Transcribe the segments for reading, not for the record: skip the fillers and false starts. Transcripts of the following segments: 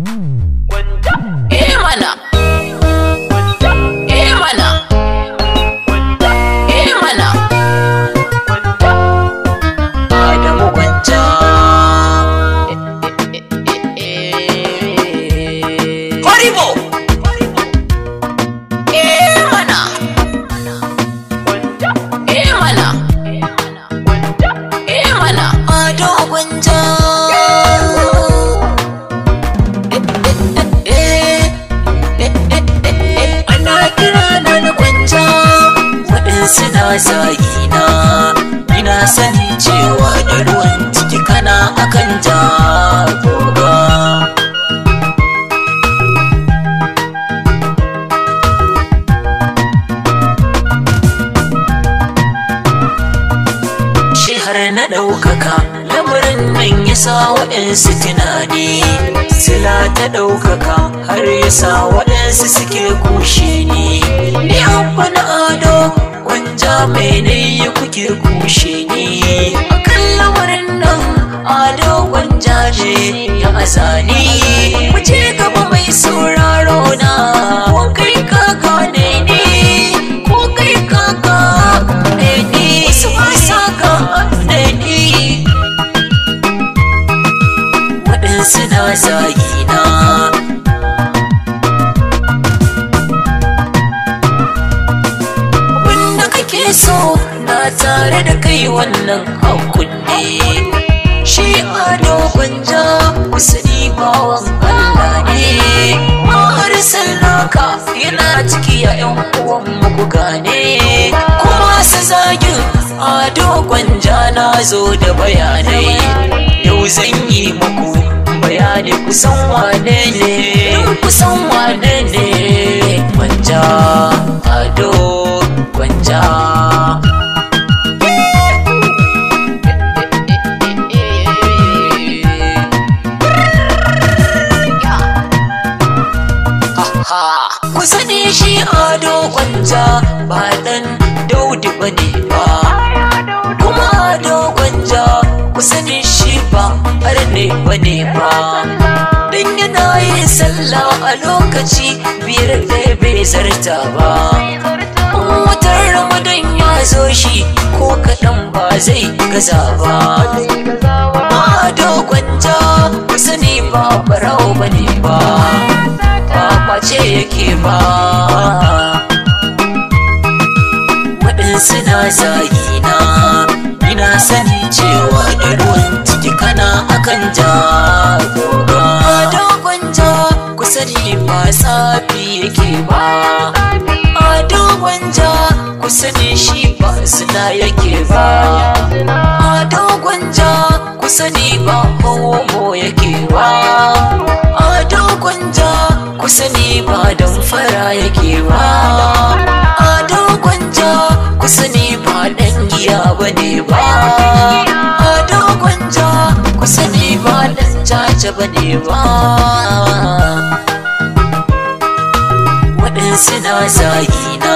Eh mana. Eh mana. Eh mana. Adamu Gwanja. Haribo. Eh mana. Eh mana. Eh mana. Ado Gwanja. Ana kira na na Gwanja. Waɗansu na zagina. Ina sani cewa da ruwan ciki kana akan jagoga. Shi har na ɗaukaka lamarin nan ya sa waɗansu tunani. Sila ta ɗaukaka har ya sa waɗansu suke kushe ni. Ni abba na Ado Gwanja mai nayi kuke kushe ni. Akan lamarin nan Ado Gwanja ne ya azani. Mu je gaba mai sauraro na. Ko kai ka gane ni, ko kai ka gane ni. Wasu ba sa gane ni. Waɗansu na zagina. Abinda kake so na tare da kai wannan hakun ne. Shi Ado Gwanja kusuri bawan Allah ne. Mahar naka yana ciki ya ƴan uwan muku gane. Kuma su zagin Ado Gwanja na zo da bayanai. Yau zan yi muku bayani kusan wane ne. Kusan wane ne Gwanja, Ado Gwanja. Ku sani shi Ado Gwanja ba ɗan Daudu bane ba. Kuma Ado Gwanja ku sani shi ba arne bane ba. Dan yana yin sallah a lokaci biyar da bai zarta ba. In watan Ramadan ya zo shi ko kaɗan ba zai gaza ba. Ado Gwanja ku sani ba barau bane ba. Ba kwace yake ba. Waɗansu na zagina. Ina sani cewa da ruwan ciki kana akan jagoga. Ado Gwanja ku sani ba tsafi yake ba. Ado Gwanja ku sani shi ba suna yake ba. Ado Gwanja ku sani ba homo yake ba. Ado Gwanja ku sani ba damfara yake ba. Ado Gwanja ku sani ba ɗan giya bane ba. Ado Gwanja ku sani ba ɗan caca bane ba. Waɗansu na zagina.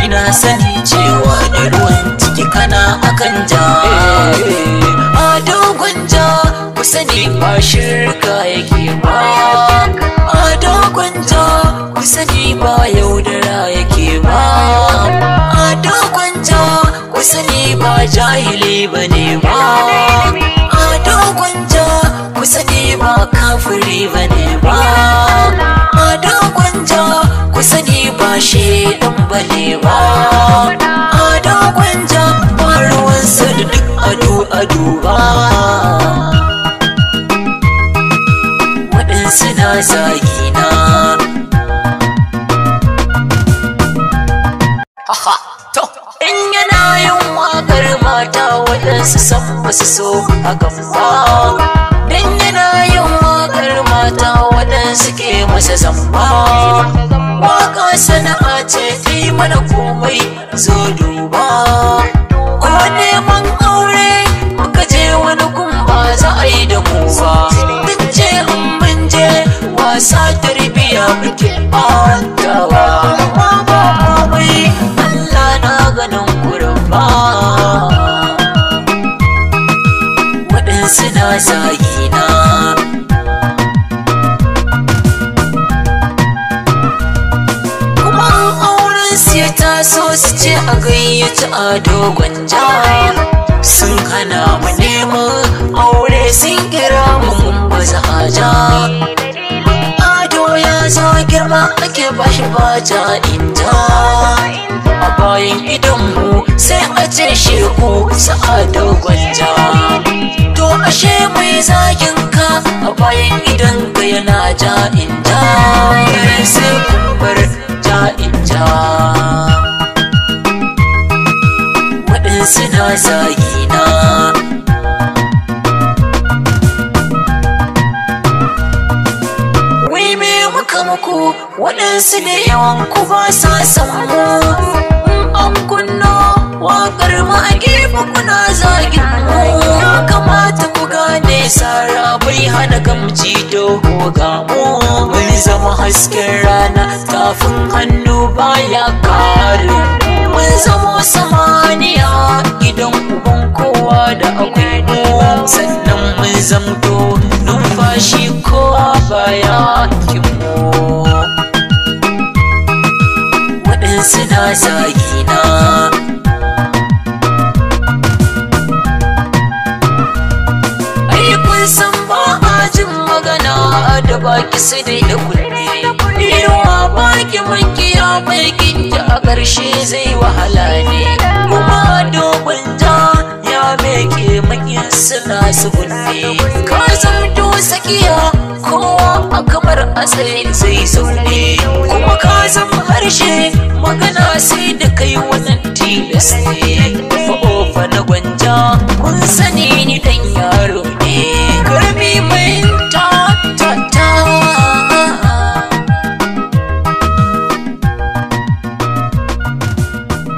Ina sani cewa da ruwan ciki kana akan ja. Ado Gwanja ku sani ba shirka yake ba. Ado Gwanja ku sani ba yaudara yake ba. Ado Gwanja ku sani ba jahili bane ba. Ado Gwanja ku sani ba kafiri bane ba. Ado Gwanja ku sani ba shedan bane ba. Ado Gwanja ba ruwansa da duk ado ado ba. Waɗansu na zagina. Ha, to. In yana yin waƙar mata waɗansu san basu so hakan ba. Dan yana yin waƙar mata waɗansu ke masa zamba. Waƙa sana'a ce ta yi mana komai zo duba. Ko neman aure muka je wani gumba za a yi da mu ba. Mun ce in mun je wasa tarbiya muke ɓatawa. Amma ba komai Allah na ganin kurba. Waɗansu na zagina. Kuma auren su ya taso su ce a gayyaci Ado Gwanja. Sun hana mu neman aure sun kira mu mun baza haja. Ado ya zo girma ake bashi baja inja. A bayan idonmu sai a ce shehu su Ado Gwanja. To ashe mai zagin ka a bayan idon ka yana ja inja. Sai kumbar ja inja. Waɗansu na zagina. Wai me muka muku waɗansu da yawan ku ba sa san mu. In an kunna waƙar mu a gefe kuna zagin mu. Ya kamata ku gane sara bai hana gamji dogo ga mu. Mun zama hasken rana tafin hannu baya kare. Mun zamo samaniya gidan uban kowa da akwai mu. Sannan mun zamto numfashi kowa baya kinmu. Waɗansu na zagina. Ai kun san ba a jin magana da baki sai dai da kunne. Inuwa baki makiya mai kinki a ƙarshe zai wahala ne. Kuma dogon ja ya meke makin suna su kunne. Ka zamto sakiya kowa a kamar a tsaye zai zaune. Kuma ka zama harshe magana sai da kai wannan tilas ne. Fa'ofa na gwanja kun sani ni dan yaro ne. Karmi mai ta ta ta.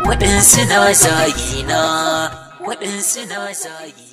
Waɗansu na zagina, waɗansu na zagina.